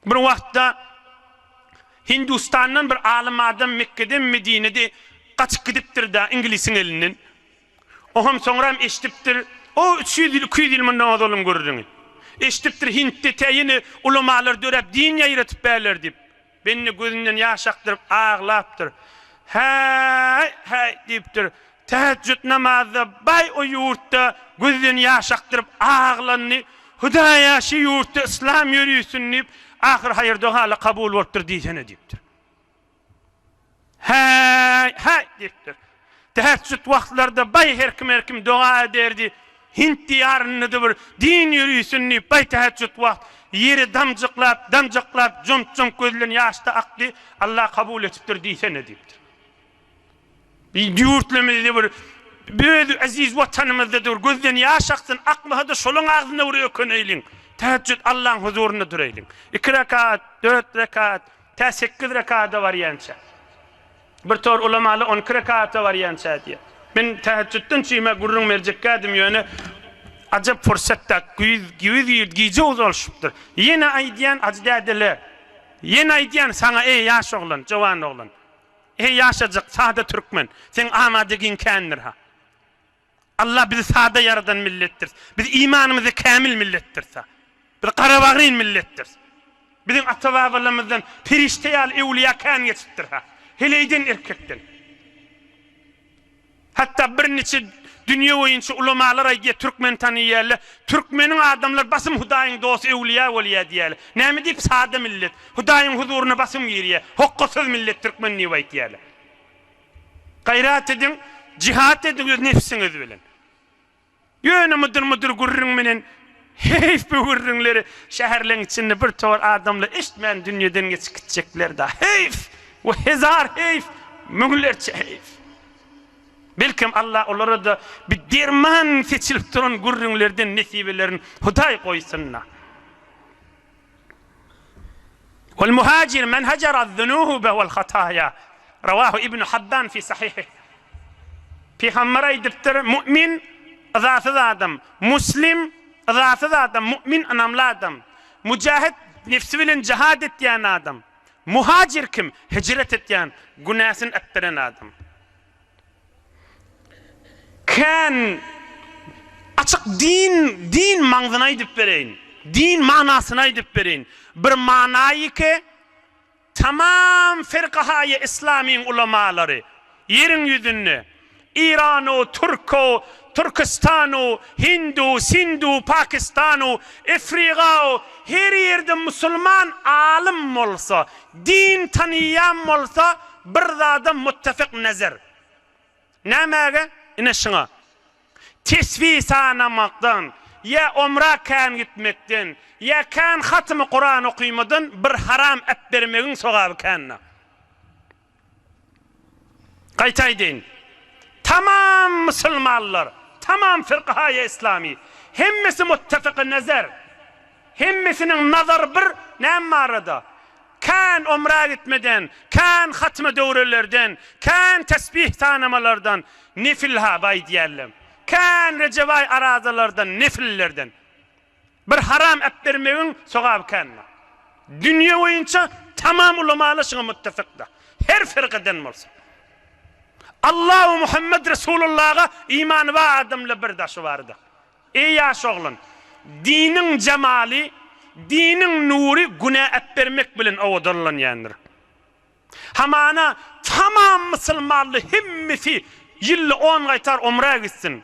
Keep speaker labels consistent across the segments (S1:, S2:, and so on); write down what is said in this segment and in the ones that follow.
S1: Bir wagtda Hindustandan bir alym adam Mekgeden Medinede gaçyp gidipdir-de iňlisiň elinden. Oňam soňram eşidipdir, o 300 ýyl, 200 ýyl mundan ozalyň gürrüňi. Eşidipdir Hintde tä ýene ulamalar döräp din ýaýratyp bärler diýip. Bende gözünden ýaş akdyryp aglapdyr. Häý, häý diýipdir. Tähejjüt namazda baý o ýurtda gözden ýaş akdyryp aglandy. Hudaýa şi ýurtda yslam ýörisin diýip, ahyr haýyr-dogaly kabul bolupdyr diýsene diýipdir. Häý, häý diýipdir. Tähejjüt wagtlarda baý her kim-her kim doga ederdi. Hint diýarynda-da bir din ýörisin diýip, baý tähejjüt wagt ýeri damjyklap, damjaklap, jomp-jomp gözden ýaş-da akdy. Allah kabul etipdir diýsene diýipdir. Ýurtlarymyzda bir öz eziz watanymyzda dur gözden ýaş aksyn, akmasa-da şolaň agzynda bir ökeneýliň. Tähejjüt Allaň huzurynda duraýlyň. Iki rekat, dört rekat, tä sekiz rekada barýança. Bir tor ulamalar 12 rekata barýança diýýär. Men tähejjütden çüýme gürrüň berjekkädim ýöne ajap pursatda güýz güýz girdi, gije uzalyşypdyr. Ýene aýdýan ajy dädeler. Ýene aýdýan saňa eý ýaş oglan, jowan oglan. Eý ýaşajyk sada türkmen, seň amadegiň kändir ha. Allah bizi sada ýaradan milletdiris. Biz imanymyzda kämil milletdiris ha. Biz garabagryn milletdiris. Biziň ata-babalarymyzdan perişde ýaly öwlüýä kän geçipdir ha. Heleýden erkekden. Hatda birniçe dünýe boýunça ulamalar aýdýar, türkmen tanyýarlar. Türkmeniň adamlary basym Hudaýyň dosty öwlüýä bolýar diýýärler. Näme diýip sada millet, Hudaýyň huzuryna basym girýär. Hokgasyz millet türkmen diýip aýtýarlar. Gaýrat ediň, jihat ediň öz nebsiňiz bilen. Ýöne mydyr-mydyr gürrüň menen heýf bu gürrüňleri şäherleň içinde bir towar adamlar eşitmän dünýeden geçip gitjekler-da. Heýf! We hezar heýf! Müňlerçe heýf! Belkem Allah olara-da bir derman seçilip duran gürrüňlerden nesibelerini Hudaý goýsun-da. Wal muhajir men hajara az-zunube wal hataýa. Rawahu Ibn Habban fi sahihih. Pygamber aýdypdyr, Mu'min yzasyz adam, muslim yzasyz adam, mu'min ynamly adam. Mujahid nefsi bilen jihad etýän adam. Muhajir kim? Hijret etýän, günäsini äpberen adam. Kän açyk din din maňzyny aýdyp bereýin. Din manasyny aýdyp bereýin. Bir manaýy ki, tamam firkahaýy islamyň ulamalary ýeriň ýüzünde Iranu, Türku, Türküstanu, Hindu, Sindu, Pakistanu, Efrigau her ýerde musulman alym bolsa, din tanyýan bolsa bir zada muttefik nezer. Nämäge? Ine şuňa. Tesbih sanamakdan, ýa omra kän gitmekden, ýa kän hatymy Kuran okymadan bir haram äpbermegiň sogaby kändir. Gaýta aýdaýyn. Tamam musulmanlar, tamam firkahaýy islami, hemmesi muttefiki nezer. Hemmesiniň nazary bir näme barada? Kän omra gitmeden, kän hatma döwrelerden, kän tesbih sanamalardan, nefil ha baý diýerler. Kän rejebaý arazalardan, nefillerden. Bir haram äpbermegiň sogaby kändir. Dünýe boýunça tamam ulamalar şuňa muttefykdyr. Her firkadan bolsa. Allah we Muhammed Resulullaha imany bar adamlar bir daşy bardyr. Eý ýaş oglan! Diniň jemaly, diniň nury günä äpbermek bilen owadanlanýandyr. Hamana tamam musulmanly hemmesi ýylda on gaýtar omra gitsin,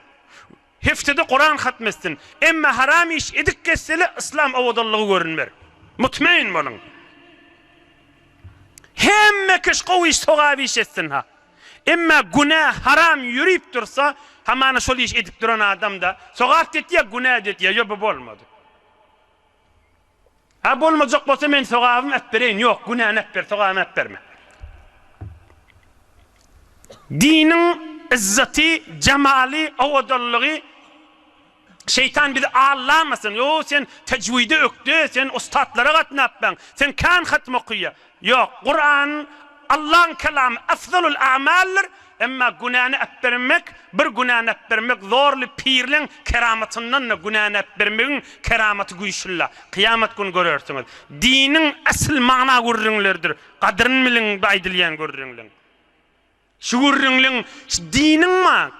S1: heftede Kuran hatm etsin, emma haram iş edik gezsele yslam owadanlygy görünmer. Mutmain boluň. Hemme kişi gowy iş sogap iş etsin ha. Emma günä haram ýörüp dursa, hamana şol iş edip duran adam-da, sogap da etýär, günä de etýär, ýok bu bolmady. Ha bolmajak bolsa men sogabymy äpbereýin, ýok, günäni äpber, sogabymy äpberme. Diniň yzzaty, jemaly, owadanlygy Şeýtan bizi allamasyn. Ýo, sen tejwide ökde, sen ussatlara gatnapbaň, sen kän hatm okyýa. Ýok, Kuran Allaň kelamy, afzalul a'maldyr. Emma günäni äpbermek, bir günäni äpbermek zorly pirleň keramatyndan-da günäni äpbermegiň keramaty güýçlüla. Kyýamat gün görersiňiz. Diniň asyl magna gürrüňleridir. Gadyryn biliň bu aýdylýan gürrüňleň. Şu gürrüňleň şu diniň ma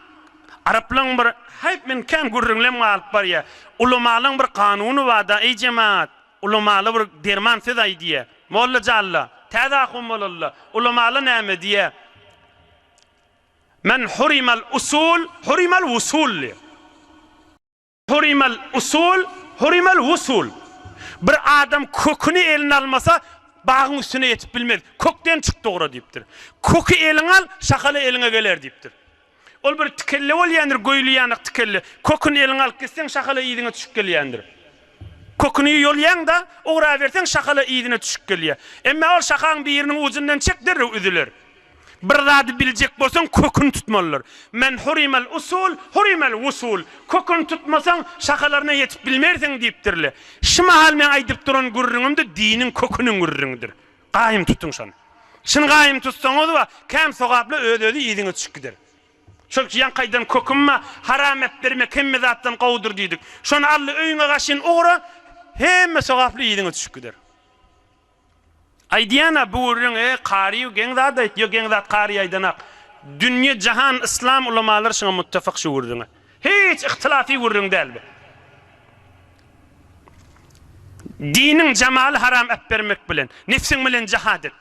S1: Araplaň bir haýp men kän gürrüňlem galyp barýa. Ulamalaň bir kanuny bada eý jemagat. Ulamala bir derman söz aýdýa. Molla jalla, täze ahun bolalla. Ulamala näme diýä. Men hurimal usul, hurimal wusul diýä. Hurimal usul, hurimal wusul. Bir adam köküni eline almasa, bagyň üstüne ýetip bilmez. Kökden çyk dogra diýipdir. Köki eliňe al, şahaly eliňe geler diýipdir. Ol bir tikelle bolýandyr, göýli ýanyk tikelle. Köküni eliňe alyp gitseň, şahaly yzyňa düşüp gelýändir. Köküni ýolýaň-da, ugraberseň, şahaly yzyna düşüp gelýär. Emma ol şahaň biriniň ujundan çek, derrew üzüler. Bir zady biljek bolsaň köküni tutmalydyr. Men hurimal usul, hurimal wusul. Köküni tutmasaň, şahalaryna ýetip bilmersiň diýipdirler. Şu mahal meň aýdyp duran gürrüňim-de diniň köküniň gürrüňidir. Gaýym tutuň şony. Şuny gaýym tutsaňyz wa, kän sogaply öz-özi yzyňa düşüp gider. Şol ýaňky aýdan köküm bar, haram äpbermek hemme zatdan gowudyr diýdik. Şony al-da öýüňe gaşyn ugra, hemme sogaply yzyňa düşüp gider. Aýdýan-a bu gürrüň e kary geň zat aýt ýok geň zat kary aýdanak. Dünýe jahan yslam ulamalary şuňa muttafyk şu gürrüňe. Hiç yhtylafy gürrüň däl bu. Diniň jamaly haram äpbermek bilen, nefsiň bilen jihad et.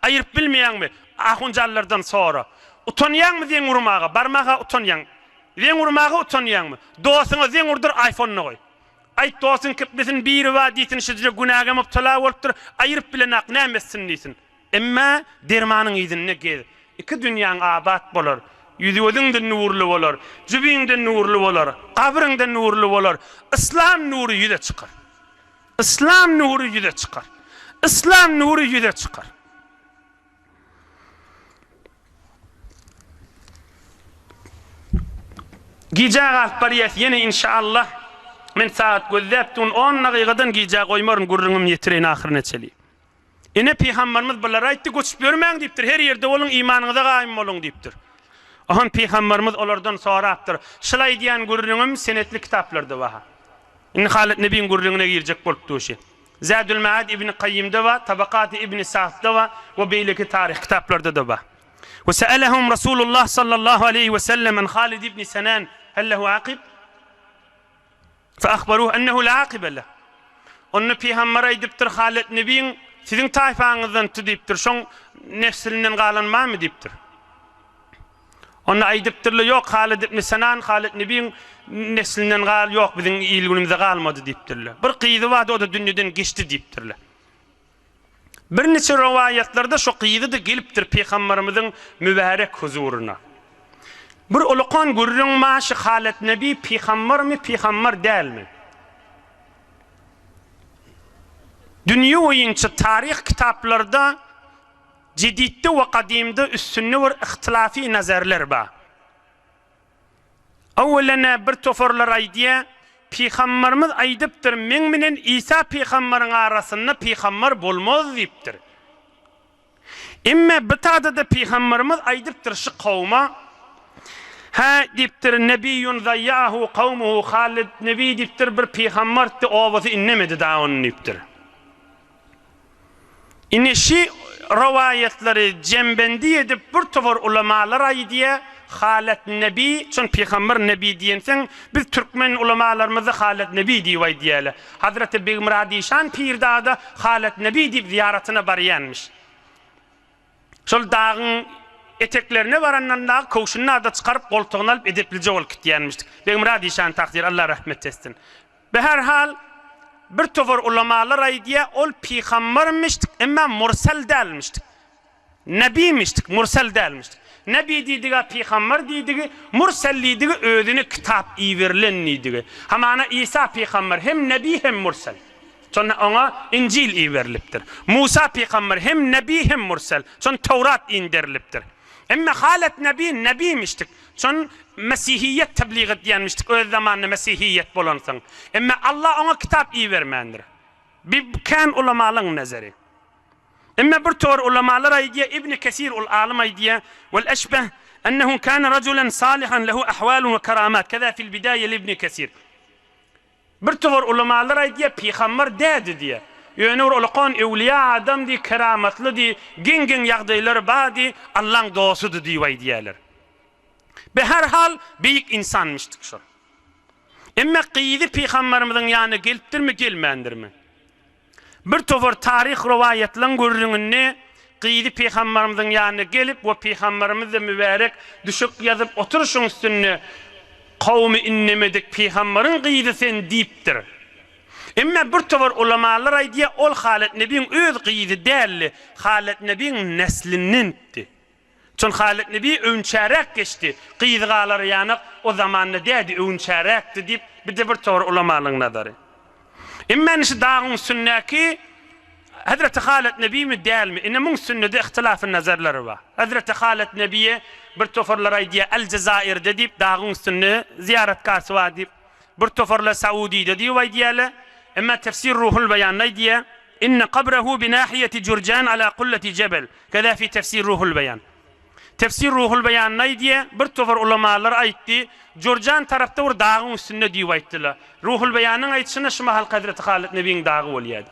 S1: Aýyryp bilmeýäňmi? Ahunjallardan sora. Utanýaňmy zeň urmaga? Barmaga utanýaň. Zeň urmaga utanýaňmy? Dostuňa zeň urdur aýfonyny goý. Aýt dostuň kipbisin biri bar diýsin şujra günäge mubtala bolupdyr aýyryp bilenak näme etsin diýsin. Emma dermanyň yzynda gez. Iki dünýäň abat bolar. Ýüzi-gözüň-de nurly bolar. Jübiň-de nurly bolar. Gabryň-da nurly bolar. Yslam nury ýüze çykar. Yslam nury ýüze çykar. Yslam nury ýüze çykar. Gijä galyp barýas ýene inşallah. Men sagat gözläp dun on dagygadan gijä goýmaryn gürrüňimi ýetireýin ahyryna çeli. Ine pygambarymyz bulara aýtdy göçüp ýörmäň diýipdir her ýerde boluň imanyňyza gaýym boluň diýipdir. Ohan pygambarymyz olardan sorapdyr. Şul aýdýan gürrüňim senetli kitaplarda bar. Indi Halyt Nebiň gürrüňine girjek bolup duşy. Zädül Maad Ibni Kaýýimde bar, Tabakaty Ibni Sa'dda bar we beýleki taryhy kitaplarda-da bar. We se'elehum Rasulullah sallallahu aleýhi we sellem an Halid ibni Senan hel lehu akib? Fe ahbaruhu ennehu la akibe leh. Onda pygamber aýdypdyr, Halid Nebiň siziň taýfaňyzdandy diýipdir, şoň neslinden galan barmy diýipdir. Onda aýdypdyrlar, Ýok, Halid ibn Senan, Halid Nebiň neslinden gal, ýok, biziň il-günümize galmady diýipdirler. Bir gyzy bardy, o-da dünýeden geçdi diýipdirler. Birniçe rowaýatlarda şo gyzy-da gelipdir pygamberimiziň mübärek huzuryna. Bir ulakan gürrüň bar, şu Halid Nebi pygambermi, pygamber dälmi? Dünýe boýunça taryh kitaplarda Jeditde we gadymda üstünde bir yhtylafy nazarlar bar. Öwwelen-ä bir toparlar aýdýar, Pygambarymyz aýdypdyr, meň bilen Isa pygambaryň arasynda pygambar bolmaz diýipdir. Emme bir tada-da pygambarymyz aýdypdyr şu kowma, Hä, diýipdir, Nebiýun zaýýahu kawmuhu Halid nebi diýipdir, bir pygambardy, obasy indemedi da ony diýipdir. Ine şi rowaýatlary jembendi edip bir towar ulamalar aýdýa, Halet Nebi, çün pygamber Nebi diýenseň, biz türkmen ulamalarymyzda Halet Nebi diýip aýdýalar. Hazreti Begmyrat işan pir dagda Halet Nebi diýip zyýaratyna barýanmyş. Şol dagyň eteklerine barandan dagy köwşüni dagda çykaryp goltugyna alyp edeplije bolup gitýänmişdik. Begmyrat işan tagsyr Allah rahmet etsin. Beherhal, bir topar ulamalar aýdýar, ol pygambermişdik, emma mursal dälmişdik. Nebimişdik, mursal dälmişdik. Nebi diýdigi-ä pygamber diýdigi, mursal diýdigi özüne kitap iberilen diýdigi. Hamana Isa pygamber hem nebi hem mursal. Şonda oňa Injil iberilipdir. Musa pygamber hem nebi hem mursal. Şonda Towrat inderilipdir. Emme Halet nebi nebimişdik. Şon mesihiýet teblig edýänmişdik öz zamanynda mesihiýet bolansoň. Emme Allah oňa kitap ibermändir. Bi kän ulamalaň nezeri. Emme bir towar ulamalar aýdýar, Ibni Kesir ul alym aýdýar, Wel eşbeh. Ennehu kâne rajulen salihan lehu ahwalun we keramat, keza fil bidaýe li Ibni Kesir. Bir towar ulamalar aýdýar, pygamber dädi diýýär. Ýöne bir ulakan öwlüýä adamdy, keramatlydy, geň-geň ýagdaýlary bardy, Allaň dostudy diýip aýdýarlar. Be her hal, beýik ynsanmyşdyk şol. Emme gyzy pygamberimiziň ýanyna gelipdirmi, gelmändirmi? Bir topar taryh rowaýatlaryň gürrüňinde gyzy pygamberimiziň ýanyna gelip we pygamberimiz-de mübärek düşek ýazyp oturyşyň üstünde kowumy indemedik pygamberiň gyzy sen diýipdir. Emma bir topar ulamalar aýdýar ol Halet nebiň öz gyzy däldi, Halet nebiň neslindenipdi. Çün Halyt Nebi öwünçäräk geçdi, gyzy galar ýanak o zamanda dädi öwünçäräkdi diýip, bir-de bir towar ulamalyň nazary. Emme şu dagyň üstündäki Hezreti Halyt Nebimi dälmi, ine muň üstünde-de ihtilafy nazarlar bar. Hezreti Halyt Nebiýe bir toparlar aýdýar El-Jezairde diýip, dagyň üstünde zyýaratgasy bar diýip, bir toparlar Saudide diýip aýdýarlar. Emma Tefsir Ruhul Beýanda aýdýar, Inne kabrehu bi nahiýeti Jürjan ala kulleti jebel. Keza fi tefsir Ruhul Beýan. Tefsir Ruhul Beýanda aýdýar, bir topar ulamalar aýtdy, Jürjan tarapda bir dagyň üstünde diýip aýtdylar. Ruhul Beýanyň aýdyşyna şu mahalky Hezreti Halyt Nebiň dagy bolýardy.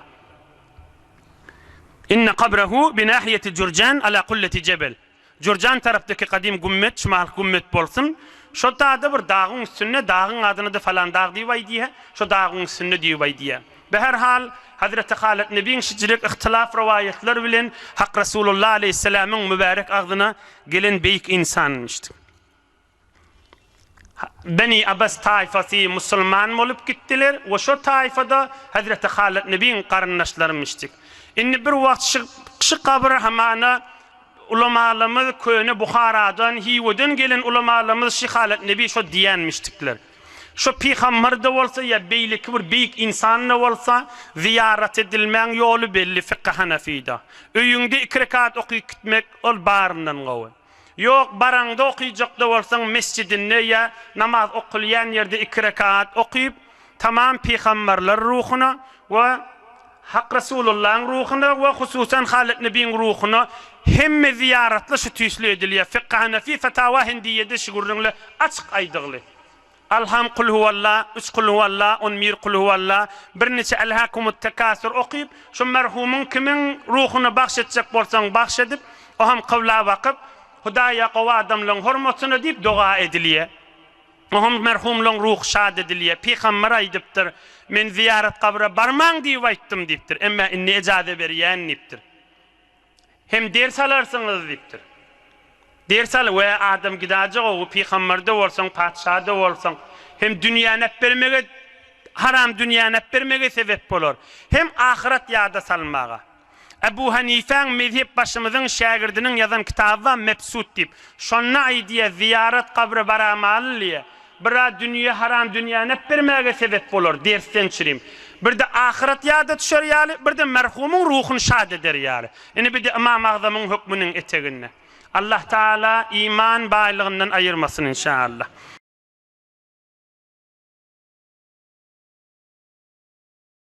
S1: Inne kabrehu bi nahiýeti Jürjan ala kulleti jebel. Jürjan tarapdaky gadym gümmet, şu mahalky gümmet bolsun, şo dagda bir dagyň üstünde, dagyň adyna-da falan dag diýip aýdýar, şo dagyň üstünde diýip aýdýar. Beherhal, Hazreti Halyt Nebiň şijirek yhtylaf rowaýatlar bilen Hak Resulullah aleýhissalamyň mübärek agzyna gelen beýik ynsanmyşdy. Beni Abbas taýfasy musulman bolup gitdiler we şo taýfada Hezreti Halyt Nebiň garyndaşlarymyşdyk. Indi bir wagt şu şu gabyr hamana ulamalarymyz köne Buharadan, Hiweden gelen ulamalarymyz şy Halyt Nebi şo diýenmişdikler. Şo pygamber-de bolsa ýa beýleki bir beýik ynsan-da bolsa zyýarat edilmäň ýoly belli fykhy hanafyda. Öýüňde iki rekat okyp gitmek ol baryndan gowy. Ýok, baraňda okyjakda bolsaň mesjidinde ýa namaz okulýan ýerde iki rekaat okyp, tamam pygamberler ruhuna we Hak Resulullahyň ruhuna we hususan Halyt Nebiň ruhuna hemme zyýaratlar şu tüýsli edilýär. Fykhy Hanefi Fetawa Hindiýede şu gürrüňler açyk aýdygly. Alham Kulhuwalla, üç Kulhuwalla, on bir Kulhuwalla, birniçe Elhäkumut-tekasür okyp, şu merhumyň kimiň ruhuna bagş etjek bolsaň bagş edip, o hem kybla bakyp, Hudaýa gowy adamlaň hormatyna diýip doga edilýär. O hem merhumlaň ruhy şat edilýär. Pygamber aýdypdyr, Men zyýarat gabra barmaň diýip aýtdym diýipdir. Emma indi ejaza berýän diýipdir. Hem ders alarsyňyz diýipdir. Ders al we adam gidaja gowy pygamber-de bolsaň, patyşa-da bolsaň, hem dünýäni äpbermege haram dünýäni äpbermege sebep bolar, hem ahyret ýada salmaga. Ebu Hanifäň mezhep başymyzyň şägirdiniň ýazan kitaby bar Mebsut diýip. Şonda aýdýar, zyýarat gabra baramaly diýýär. Bir-ä dünýe haram dünýäni äpbermäge sebep bolar, dersden çirim. Bir-de ahyret ýada düşer ýaly, bir-de merhumyň ruhuny şat eder ýaly. Ine bir-de Ymam Agzamyň hökmüniň eteginde. Allah Tagala iman baýlygyndan aýyrmasyn inşaallah.